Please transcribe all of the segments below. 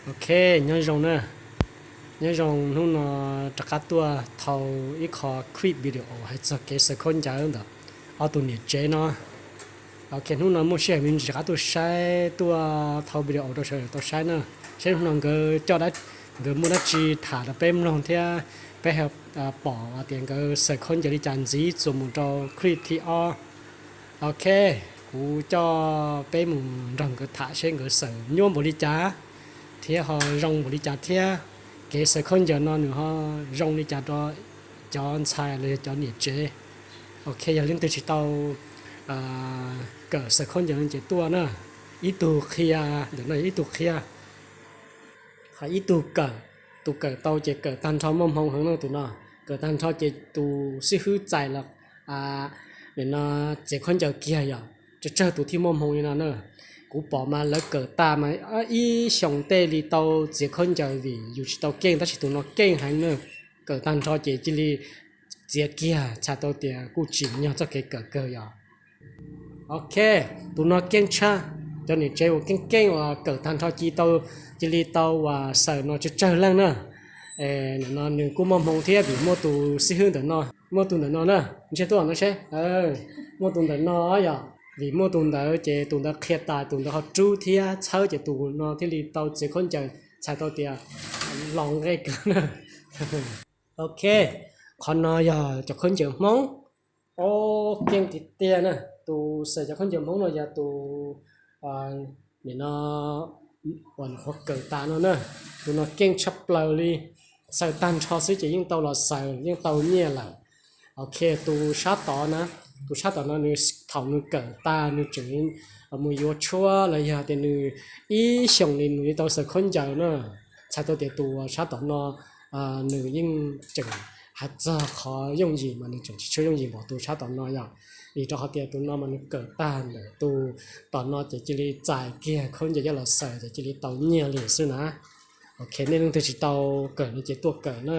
Ok, nyob zoo na. Nyob zoo, hnub no rov qab tuaj thau ib qho clip video hais txog kev xaws khaub ncaws ntawm ob tug niam tsev no. Ok, hnub no muaj sij hawm me ntsis rov qab tuaj saib, tuaj thau video rau sawv daws tau saib na. Saib hnub no nkawd coj dab, nkawd muaj dab tsi tham rau peb mloog thiab peb pom tias nkawd xaws khaub ncaws li cas ntxiv txuas mus rau clip thib ob. Ok, kuv coj peb mus nrog nkawd tham seb nkawd xaws nyuaj npaum li cas thiab ho zoo npaum li cas thiab kev xaws khaub ncaws no nws ho zoo li cas rau cov ntxhais los yog cov niam tsev. Ok, yog leej twg tsis tau kawm xaws khaub ncaws no ces tuaj na, ib tug qhia, ntawm no yog ib tug qhia, ho ib tug kawm. Tus kawm tau ces kawm tag nrho muaj hmoo heev na tus no. Kawm tag nrho ces tus xib hwb txais los nim no txiav khaub ncaws kiag yom, tsawg tsawg tus thiaj muaj hmoo li no na. Kuv pom mas lawv kawm tag mas ib xyoos tej li tau txiav khaub ncaws vim yus tsis tau keej, tab sis tus no keej heev na. Kawm tag nrho ces cia li txiav kiag, txhais tau tias kuj tsim nyog txoj kev kawm kawg yom. Ok, tus no keej tshaj. Cov niam tsev uas keej keej uas kawm tag nrho cia tau, cia li tau uas xaws no tsawg tsawg leej na. Nim no nws kuj muaj hmoo thiab vim muaj tus xib hwb ntawm no, muaj tus ntawm no na, ntsiag tuaj no seb, muaj tus ntawm no yom, vim muaj tus ntawd ces tus ntawd qhia tas tus ntawd ho rub thiab txhawb ces tus no thiaj li tau txiav khaub ncaws, txhais tau tias los nqe kawg na. Ok, qhov no yog cov khaub ncaws Hmoob. Ob, keej tiag tiag na, tus xaws cov khaub ncaws Hmoob no yog tus nim no uas nyuam qhuav kawm tas no na. Tus no keej tshaj plaws li, xaws tag nrho xwb ces yeej tau los xaws, yeej tau nyiaj lawm. Ok, tus sab tod na, tus sab tom no nws thaum nws kawm tas nws tseem mus yuav tshuab los yog tias nws ib xyoos li nws li tau xaws khaub ncaws na. Txhais tau tias tus sab tom no nws yeej tseem hais txog qhov yooj yim mas nws tseem tsis tshua yooj yim npaum tus sab tom no yom. Vim rau qhov tias tus no mas nws kawm tag ntawm tus tom no ces cia li txais kiag khaub ncaws coj los xaws ces cia li tau nyiaj li xwb na. Ok, nej leej twg tsis tau kawm no ces tuaj kawm na,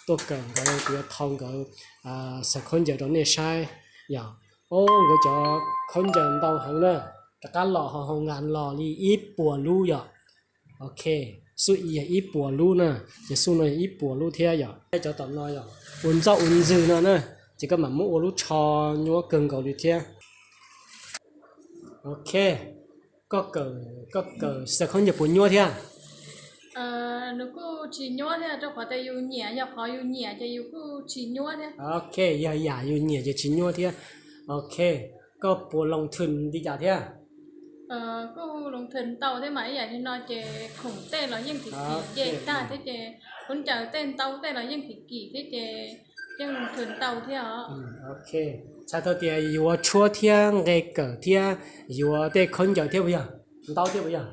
tuaj kawm nkawd, kuv yuav thau nkawd xaws khaub ncaws rau nej saib yom. Ob, nkawd cov khaub ncaws ntau heev na, rov qab los ho hoo nkas los li ib puas lub yom. Ok, xub ib yog ib puas lub na, ces xub no yog ib puas lub thiab yom. Cov tom no yog ua ntxauj ua ntxwg no na, ces koj mam muab ua lub tsho nyuaj kawg nkaus li thiab. Ok, koj kawm, koj kawm xaws khaub ncaws puas nyuaj thiab? Nws kuj tsis nyuaj thiab, rau qhov tias yus nyiam, yog qhov yus nyiam ces yus kuj tsis nyuaj thiab. Ok, yog yam yus nyiam ces tsis nyuaj thiab. Ok, koj puas loo thwm li cas thiab? Kuj loo thwm ntau thiab mas, ib yam li no ces khoom tej los yeej kim kim, ces tag thiab ces khaub ncaws tej ntau tej los yeej kim kim thiab ces yeej loo thwm ntau thiab os. Ok, txhais tau tias yuav tshuab thiab nqe kawm thiab yuav tej khaub ncaws thiab puas yog? Ntau thiab puas yog?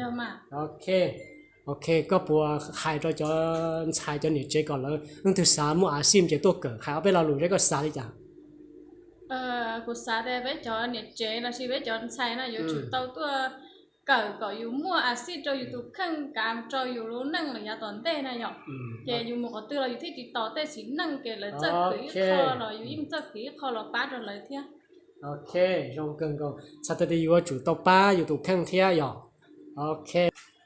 Yog mas. Ok, ok, koj puas hais rau cov ntxhais cov niam tsev kom lawv leej twg xav muaj a xij ces tuaj kawm, hais ob peb lo lus seb koj xav li cas? Kuv xav tias peb cov niam tsev lossis peb cov ntxhais no yuav tsum tau tuaj kawm kom yus muaj a xij rau yus tus kheej, kav rau yus lub neej los yav tom ntej na yom. Ces yus mus qhov twg los yus thiaj tsis tos tej txiv neej, ces lawv txawj khwv ib qho los yus yeej txawj khwv ib qho los pab rau lawv thiab. Ok, zoo kawg nkaus, txhais tau tias yuav tsum tau pab yus tus kheej thiab yom. Ok,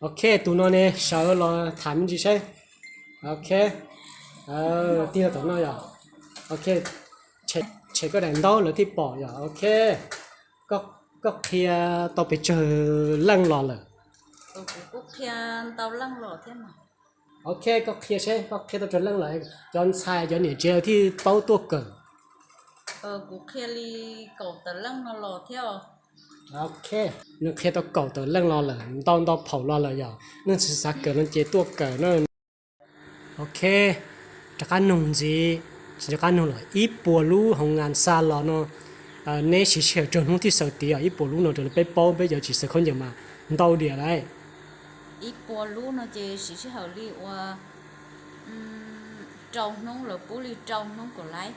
ok, tus no ne sawv los tham me ntsis saib. Ok, tig rau tom no yom. Ok, tshem koj daim ntaub lawv thiaj pom yom. Ok, koj qhia tau pes tsawg leej los lawm? Ok, koj qhia seb koj qhia tau tsawg leej lawm, cov ntxhais cov niam tsev thiaj paub tuaj kawm. Kuv qhia li kaum tawm leej no los thiab. Ok, nws qhia tau kaum tawm leej los lawm, ntau ntau phaum los lawm yom. Leej twg xav kawm no ces tuaj kawm na. Ok, rov qab nug ntxiv, tsis rov qab nug lawm, ib puas lub hoo nkas xa los no, neb siv sij hawm raug hnub thiaj xaws tiav os? Ib puas lub no raws li peb paub, peb cov tsis xaws khaub ncaws mas ntau diam lauj. Ib puas lub no ces siv sij hawm li ua rau hnub, lawv pub li rau hnub kom laiv.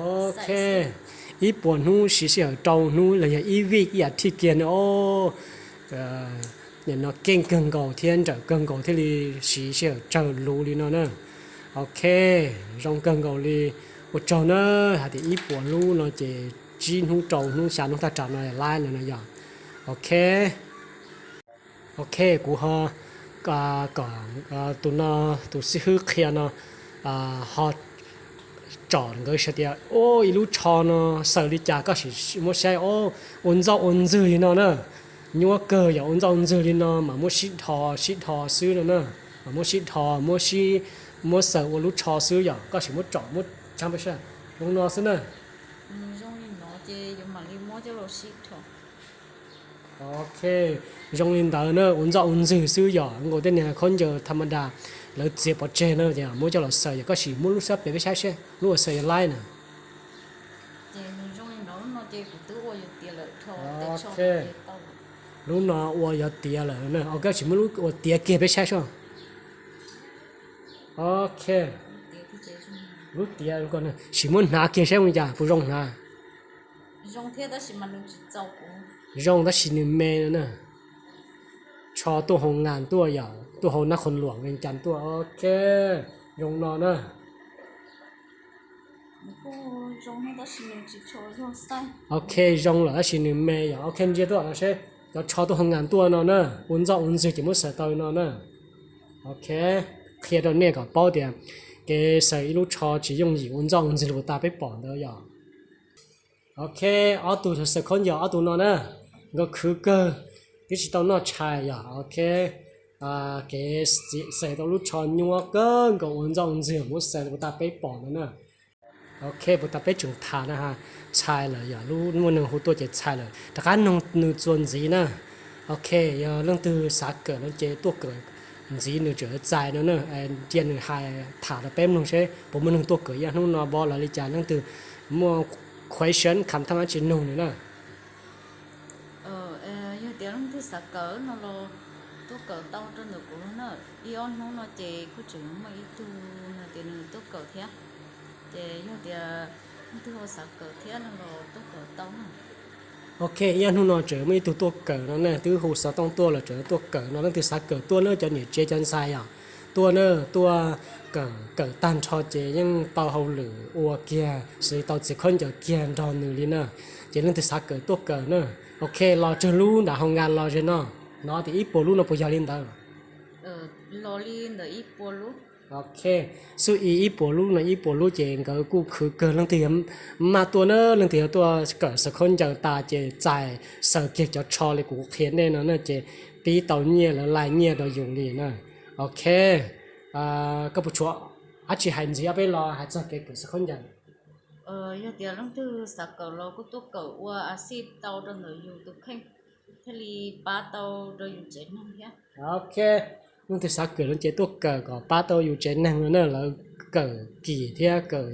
Ok, ib puas hnub siv sij hawm rau hnub los yog ib vij ib yam thij kiag no. Nim no keej kawg nkaus thiab nrawm kawg nkaus thiaj li siv sij hawm tsawg lub li no na. Ok, zoo kawg nkaus li. Ua tsaug na, hais tias ib puas lub no ces tsib hnub rau hnub xya hnub thaj tsam no laiv lawm no yom. Ok, ok, kuv ho kom tus no, tus xib hwb qhia no ho tsom nkawd sawv tias, o, ib lub tsho no xaws li cas koj sim muab saib, o, ua ntxoj ua ntxwg li no na. Nyuaj kawg yog ua ntxoj ua ntxwg li no mas muab sib dhos sib dhos xwb no na. Mas muab sib dhos, muab sib, muab xaws ua lub tsho xwb yog koj sim muab tsom muab tshab peb sab zoo no xwb na. Ok, zoo li ntawd na, ua ntxoj ua ntxwg xwb yog nkaus tej niag khaub ncaws tha ma das lawv txiav pov tseg no, muab coj los xaws yog koj sim muab lub sab pem peb saib seb lub uas xaws yog laib na. Lub no ua yog tiav lawm na, koj sim muab lub ua tiav kiag peb saib seb. Ok, lub tiav sim muab hnav kiag saib ua li cas puas zoo hnav. Zoo tab sis nws me no na. Tsho tuaj hoo nas tuaj yom, tuaj hoo nab qhoos luam Vees Cas tuaj, ok, zoo no na. Ok, zoo lawm tab sis nws me yom, ok, ntsia tuaj no seb, cov tsho tuaj hoo nas tuaj no na, ua ntxoj ua ntxwg ces muab xaws tau no na. Ok, qhia rau nej kom paub tias kev xaws ib lub tsho tsis yooj yim, ua ntxoj ua ntxwg li puas tas peb pom ntawd yom. Ok, ob tug xaws khaub ncaws ob tug no na, nkawd khwv kawg, twb tsis tau noj tshais yog, ok, kev xaws tau lub tsho nyuaj kawg nkaus, ua ntxoj ua ntxwg, muab xaws li puas tas peb pom ntawd na. Ok, puas tas peb tseem tham na ha, txhais lawm yog lub muaj neeg hu tuaj ces txhais lawm, rov qab noog nws txuas ntxiv na. Ok, yog leej twg xav kawm no ces tuaj kawm ntxiv, nws tseem txais no na, cia nws hais tham rau peb mloog seb puas muaj neeg tuaj kawm ib yam hnub no npab los li cas, leej twg muaj question kham thaj mab tsis nug nws na. Yog tias leej twg xav kawm no los tuaj kawm tau rau ntawm kuv na, ib ob hnub no ces kuj tseem muaj ib tug hais tias nws tuaj kawm thiab, ces yog tias leej twg ho xav kawm thiab no los tuaj kawm tau na. Ok, ib ob hnub no tseem muaj ib tug tuaj kawm no na, twb hu xov tooj tuaj los tseem tuaj kawm no, leej twg xav kawm tuaj na, cov niam tsev cov ntxhais yom, tuaj na, tuaj kawm, kawm tag nrho ces yeej tau hauj lwm ua kiag xws li tau txiav khaub ncaws kiag nrog nws li na, ces leej twg xav kawm tuaj kawm na. Ok, los tsawg lub nram hoo nkas los ze no, hnov tias ib puas lub no puas yog li ntawd? Ok, xub ib puas lub no ib puas lub ces nkawd kuj khwv kawg, leej twg yog maj tuaj na, leej twg yog tuaj kawm xaws khaub ncaws tas ces txais xaws kiag cov tsho li kuv qhia nej no na, ces pib tau nyiaj, lawv laij nyiaj rau yus li na. Ok, koj puas tshuav dab tsi hais ntxiv ob peb los hais txog kev kawm xaws khaub ncaws? Yog tias leej twg xav kawm los kuj tuaj kawm ua a xij tau rau ntawm yus tus kheej, thiaj li pab tau rau yus tsev neeg thiab. Ok, leej twg xav kawm no ces tuaj kawm kom pab tau yus tsev neeg no na, lawv kawm kim thiab kawm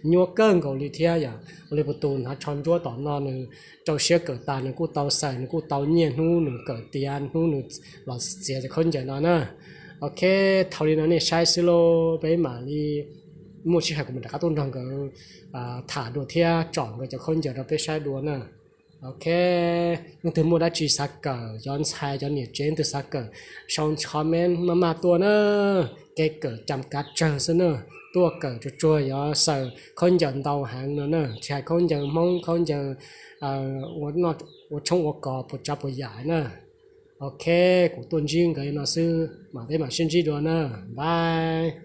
nyuaj kawg nkaus li thiab yom. Ua li puas tus hnav tsho ntsuab tom no nws rau siab kawm tas nws kuj tau xaws, nws kuj tau nyiaj hnub nws kawm tiav, hnub nws los txiav cov khaub ncaws no na. Ok, thaum li no nej saib xwb lauj, peb mam li muaj sij hawm kuv mam rov qab tuaj nrog nkawd tham dua thiab tsom nkawd cov khaub ncaws rau peb saib dua na. Ok, leej twg muaj dab tsi xav kawm, cov ntxhais cov niam tsev leej twg xav kawm, sau comment maj maj tuaj na. Kev kawm cam kav tsawg xwb na, tuaj kawm tsuag tsuag yuav xaws khaub ncaws ntau heev no na, tsis hais khaub ncaws Hmoob, khaub ncaws ua tshoob ua kos puas tsav puas yam na. Ok, kuv tuaj ntsib nkawd no xwb, mam peb mam sib ntsib dua na. Bye.